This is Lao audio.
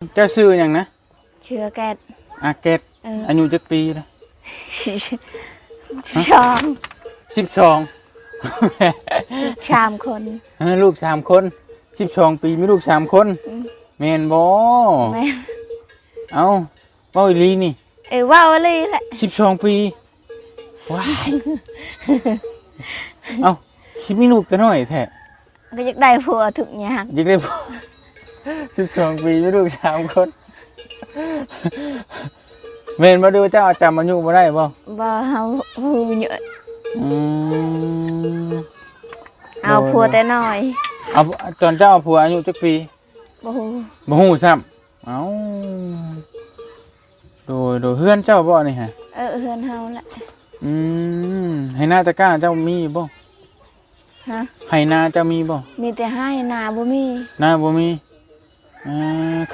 ເຈົ້າຊື່ຫຍັງນະ? ເຊື່ອແກດ ອາແກດ. ເອີ ອາຍຸຈັກປີລະ? ສິບສອງ ສິບສອງ. ລູກສາມຄົນ. ເອີ ລູກສາມຄົນ. ສິບສອງປີ ມີລູກສາມຄົນ. ອືມ ແມ່ນບໍ່? ແມ່ນ. ເອົ້າ ເວົ້າອີ່ຫຼີນີ້? ເອີ ເວົ້າອີ່ຫຼີແຫຼະ. ສິບສອງປີ. ວ້າຍ ເອົ້າ ຊິມີລູກແຕ່ນ້ອຍແທ້. ກໍຢາກໄດ້ຜົວທຸກຍາກ. ຢາກໄດ້ຜົວ ສິບສອງປີ ມີລູກສາມຄົນ. ແມ່ນບໍ່? ຫຼືວ່າເຈົ້າຈຳອາຍຸບໍ່ໄດ້ບໍ່? ບໍ່ ເຮົາຮູ້ຢູ່. ອືມ ເອົາຜົວແຕ່ນ້ອຍ. ເອົາ ຕອນເຈົ້າເອົາຜົວອາຍຸຈັກປີ? ບໍ່ຮູ້ ບໍ່ຮູ້ຊ້ຳ. ເອົ້າ ໂດຍ ໂດຍ ເຮືອນເຈົ້າບໍ່ນີ້ຫະ? ເອີ ເຮືອນເຮົາແຫຼະ. ອືມ ໄຮ່ນາຕະກ້າເຈົ້າມີຢູ່ບໍ່? ຮະ? ໄຮ່ນາເຈົ້າມີບໍ່? ມີແຕ່ໄຮ່ ນາບໍ່ມີ. ນາບໍ່ມີ. ເອີ ຂ